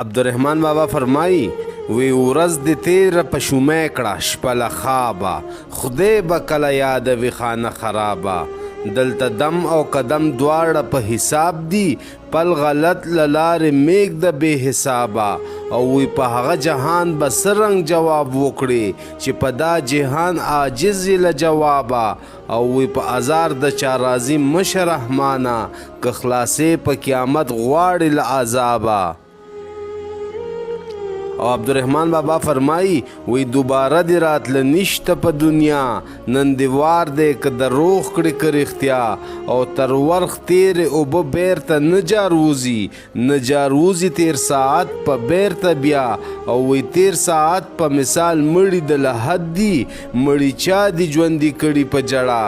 عبدالرحمن بابا فرمايي، وی ورځ دې تېره په شومۍ کړه شپه له خوابه، خدای به کله یادوي خانه خرابه. دلته دم او قدم دواړه په حساب دي، پل غلط له لارې مېږده بې حسابه. او وی په هغه جهان به څه رنګ جواب وکړې، چې په دا جهان عاجز یې له جوابه. او وی په ازار د چا راضي مه شه رحمانه، که خلاصې په قیامت غواړې له عذابه. او عبدالرحمن بابا فرمایي، وی دوباره دې راتله نشته په دنیا، نن دې وار دی که دروغ کړې که رښتیا. او تر ورخ تېرې اوبه بیرته نه جاروځي، نه جاروځي تېر ساعت په بیرته بیا. او وی تېر ساعت په مثال مړي د لحد دي، مړي چا دي ژوندي کړي په ژړا.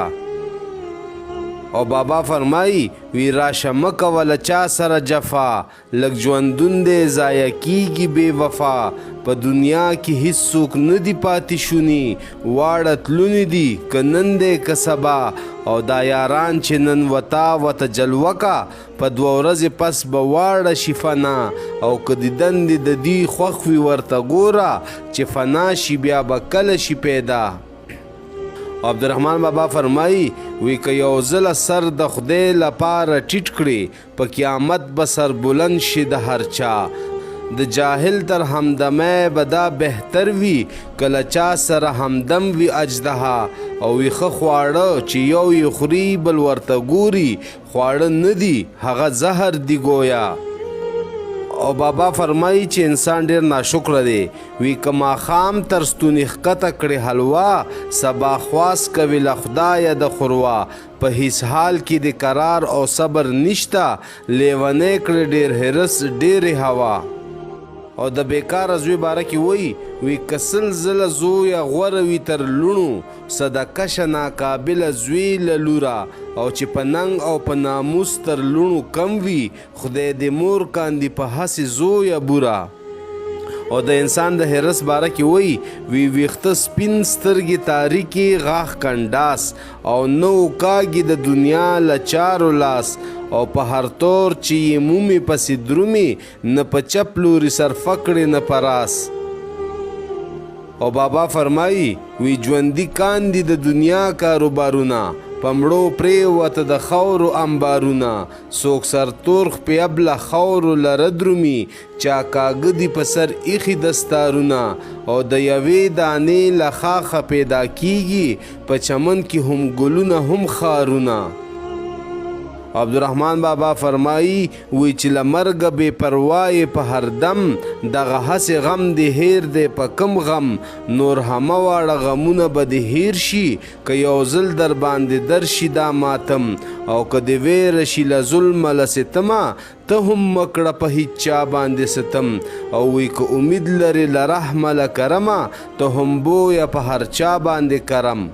او بابا فرمایي، وی راشه مه کوه له چا سره جفا، لږ ژوندون دی ضایع کیږي بې وفا. په دنیا کې هیڅوک نه دي پاتې شوني، واړه تلوني دي که نن دی که سبا. او دا یاران چې نن وتا وته جلوه کا، په دوه ورځې پس به واړه شي فنا. او که دیدن دې د دوی خوښ وي ورته ګوره، چې فنا شي بیا به کله شي پیدا. عبدالرحمن بابا فرمایي، وی که یو ځله سر د خدای لپاره ټیټ کړي، په قیامت به سر بلند شي د هر چا. د جاهل تر همدمۍ به دا بهتر وي، که له چا سره همدم وي اژدها. او وي ښه خواړه چې یو یې خوري بل ورته ګوري، خواړه نه دي هغه زهر دي ګویا. او بابا فرمایي چې انسان ډیر ناشکره دی، وی که ماښام تر ستوني ښکته کړې حلوا، سبا خواست کوي له خدایه د خروا. په هیڅ حال کې د قرار او صبر نشته، لیونی کړې ډیر حرص ډېرې هوا. او د بیکاره زوی باره کې وایي، وی که سل ځله زویه غوره وي تر لوڼو، صدقه شه ناقابله زوی له لوره. او چې په ننګ او په ناموس تر لوڼو کم وي، خدای دې مور کاندي په هسې زویه بوره. او د انسان د حرص باره کې وایي، وی ویښته سپین سترګې تاریکې غاښ کنډاس، او نه وکاږي د دنیا له چارو لاس. او په هر تور چې یې مومي پسې درومي، نه په چپ لوري صرفه کړي نه په راس. او بابا فرمایي، وی ژوندي کاندي د دنیا کاروبارونه، په مړو پرېوته د خاورو انبارونه. څوک سرتور خپیب له خاورو لره درومي، چا کاږه دي په سر ایښي دستارونه. او د یوې دانې له ښاخه پیدا کیږي، په چمن کې هم ګلونه هم خارونه. عبدالرحمن بابا فرمایي، وی چې له مرګه بې پروا یې په هر دم، دغه هسې غم دې هېر دی په کم غم. نور همه واړه غمونه به دې هېر شي، که یو ځل در باندې درشي دا ماتم. او که دې وېره شي له ظلمه له ستمه، ته هم مه کړه په هیچا باندې ستم. او وی که امید لرې له رحمه له کرمه، ته هم بویه په هر چا باندې کرم.